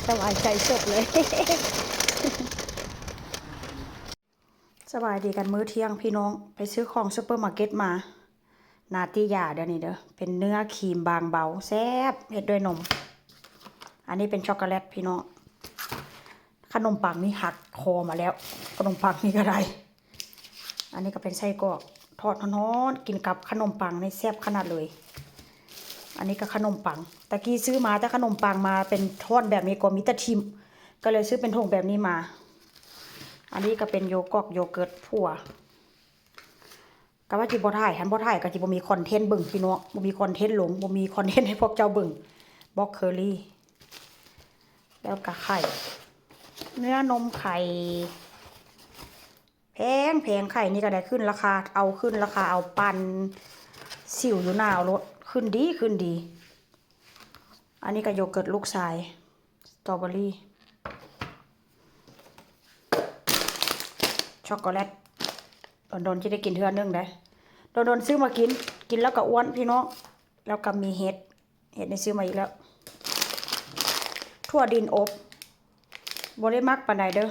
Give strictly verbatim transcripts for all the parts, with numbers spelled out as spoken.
สบายใจสุดเลย สบายดีกันมื้อเที่ยงพี่น้อง ไปซื้อของซูเปอร์มาร์เก็ตมา นาตี้ยาเด้อนี่เด้อ เป็นเนื้อครีมบางเบา แซ่บ เฮ็ดด้วยนม อันนี้เป็นช็อกโกแลตพี่น้อง ขนมปังนี่หักคอมาแล้ว ขนมปังนี่ก็ได้ อันนี้ก็เป็นไส้กรอกทอดร้อนๆ กินกับขนมปังนี่แซ่บขนาดเลย อันนี้ก็ขนมปัง ตะกี้ซื้อมาแต่ขนมปังมาเป็นท่อนแบบนี้ก็มีแต่ทิ่ม ก็เลยซื้อเป็นถุงแบบนี้มา อันนี้ก็เป็นโยกอกโยเกิร์ตผัว ก็ว่าจิบ่ถ่าย คันบ่ถ่ายก็จิบ่มีคอนเทนต์เบิ่งพี่น้อง บ่มีคอนเทนต์ลง บ่มีคอนเทนต์ให้พวกเจ้าเบิ่ง บล็อกเคอรี่ แล้วก็ไข่ เนื้อนมไข่ แพง แพง ไข่นี่ก็ได้ขึ้นราคา เอาขึ้นราคา เอาปั่น สิวอยู่หน้าเอาโลด ขึ้นดี ขึ้นดี อันนี้ก็โยเกิร์ตลูกชาย สตรอเบอรี่ ช็อกโกแลต โดนๆ จะได้กินเทื่อนึงได้ โดนๆ ซื้อมากิน กินแล้วก็อ้วนพี่น้อง แล้วก็มีเห็ด เห็ดนี่ซื้อมาอีกแล้ว ถั่วดินอบ บ่ได้มักปานใดเด้อ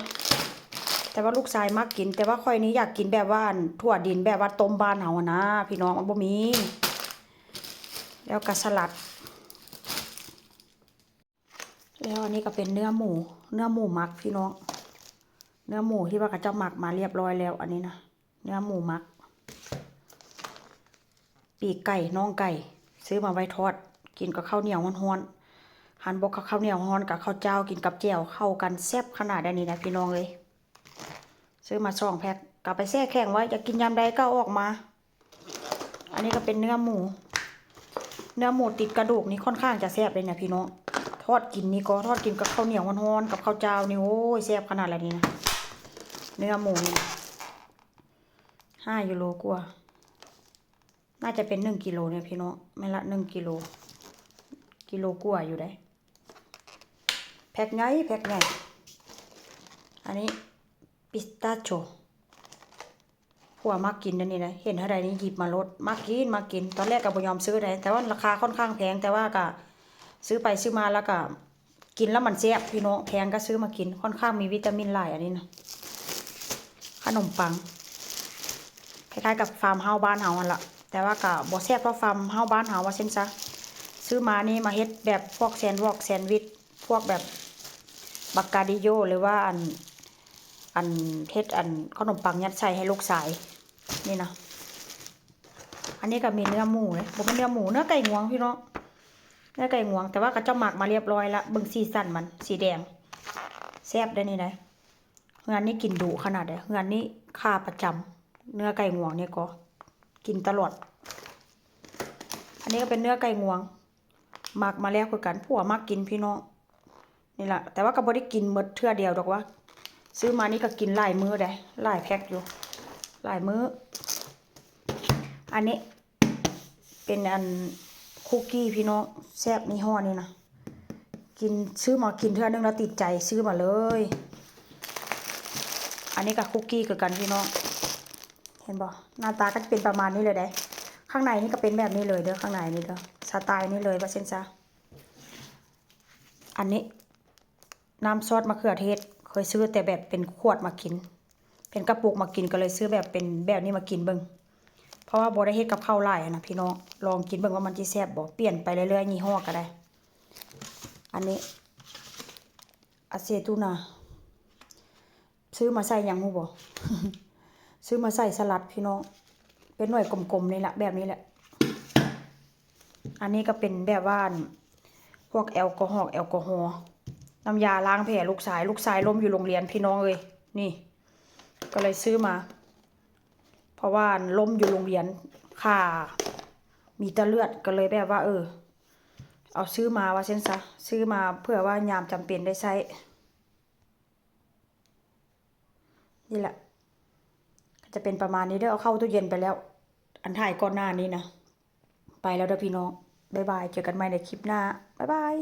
แต่ว่าลูกชายมักกิน แต่ว่าข้อยนี่อยากกินแบบว่าอันถั่วดินแบบว่าต้มบ้านเฮาอะนะ พี่น้อง มันบ่มี แล้วก็สลัด แล้วอันนี้ก็เป็นเนื้อหมู เนื้อหมูหมักพี่น้อง เนื้อหมูที่ว่าเขาเจ้าหมักมาเรียบร้อยแล้ว อันนี้นะ เนื้อหมูหมัก ปีกไก่ น่องไก่ ซื้อมาไว้ทอด กินกับข้าวเหนียวฮ้อนๆ หั่นบ่กับข้าวเหนียวฮ้อน กับข้าวเจ้า กินกับแจ่ว เข้ากันแซ่บขนาดอันนี้นะพี่น้องเอ้ย ซื้อมาสองแพ็ค ก็ไปแช่แข็งไว้ จะกินยามใดก็เอาออกมา อันนี้ก็เป็นเนื้อหมู เนื้อหมูติดกระดูกนี่ค่อนข้างจะแซ่บเลยนะพี่น้อง ทอดกินนี่ก็ ทอดกินกับข้าวเหนียวฮ้อนๆ กับข้าวเจ้านี่ โอ้ย แซ่บขนาดอะไรนี่นะ เนื้อหมูนี่ ห้ายูโรกว่า น่าจะเป็นหนึ่งกิโลเนี่ยพี่น้อง แม่นละหนึ่งกิโล กิโลกว่าอยู่ได้ แพ็คใหญ่ แพ็คใหญ่ อันนี้ปิสตาโช ผัวมักกินอันนี้นะ เห็นเท่าใดนี่หยิบมาโลด มักกิน มักกิน ตอนแรกก็บ่ยอมซื้อเลย แต่ว่าราคาค่อนข้างแพง แต่ว่าก็ซื้อไปซื้อมาแล้วก็ กินแล้วมันแซ่บพี่น้อง แพงก็ซื้อมากิน ค่อนข้างมีวิตามินหลายอันนี้นะ ขนมปัง คล้ายๆกับฟาร์มเฮาส์บ้านเฮาหั่นล่ะ แต่ว่าก็บ่แซ่บเท่าฟาร์มเฮาส์บ้านเฮาว่าซั่นซะ ซื้อมานี่มาเฮ็ดแบบพวกแซนด์วิช แซนด์วิช พวกแบบบักกาดิโย หรือว่าอัน อันเฮ็ดอันขนมปังยัดใส่ให้ลูกชาย นี่นะ อันนี้ก็มีเนื้อหมูเลย บ่เป็นเนื้อหมู เนื้อไก่งวงพี่น้อง เนื้อไก่งวง แต่ว่าเขาเจ้าหมักมาเรียบร้อยละ เบิ่งสีสันมัน สีแดง แซ่บได้นี่นะ เฮือนนี่กินดุขนาดใด เฮือนนี่ขาประจำ เนื้อไก่งวงนี่ก็กินตลอด อันนี้ก็เป็นเนื้อไก่งวง หมักมาแล้วคือกัน ผัวมักกินพี่น้อง นี่ล่ะ แต่ว่าก็บ่ได้กินหมดเทื่อเดียวดอกว่า ซื้อมานี่ก็กินหลายมื้อได้ หลายแพ็คอยู่ หลายมื้อ อันนี้ เป็นอันคุกกี้พี่น้อง แซ่บยี่ห้อนี้นะ กิน ซื้อมากินเทื่อนึงแล้วติดใจ ซื้อมาเลย อันนี้ก็คุกกี้คือกันพี่น้อง เห็นบ่ หน้าตาก็จะเป็นประมาณนี้เลยเด้ ข้างในนี่ก็เป็นแบบนี้เลยเด้อ ข้างในนี่เด้อ สไตล์นี้เลยว่าซั่นซะ อันนี้ น้ำซอสมะเขือเทศ เคยซื้อแต่แบบเป็นขวดมากิน เป็นกระปุกมากิน ก็เลยซื้อแบบเป็นแบบนี้มากินเบิ่ง เพราะว่าบ่ได้เฮ็ดกับข้าวหลายหั้นนะพี่น้อง ลองกินเบิ่งว่ามันสิแซ่บบ่ เปลี่ยนไปเรื่อยๆ ยี่ห้อก็ได้ อันนี้ อาเซตูนา ซื้อมาใส่หยังฮู้บ่ ซื้อมาใส่สลัดพี่น้อง เป็นหน่วยกลมๆ นี่แหละ แบบนี้แหละ อันนี้ก็เป็นแบบว่า พวกแอลกอฮอล์ แอลกอฮอล์ น้ำยาล้างแผลลูกชาย ลูกชายล้มอยู่โรงเรียนพี่น้องเอ้ย นี่ ก็เลยซื้อมา เพราะว่าล้มอยู่โรงเรียน ขา มีแต่เลือด ก็เลยแบบว่า เออ เอาซื้อมาว่าซั่นซะ ซื้อมาเผื่อว่ายามจำเป็นได้ใช้ นี่แหละ ก็จะเป็นประมาณนี้เด้อ เอาเข้าตู้เย็นไปแล้ว อันถ่ายก่อนหน้านี้นะ ไปแล้วเด้อพี่น้อง บ๊ายบาย เจอกันใหม่ในคลิปหน้า บ๊ายบาย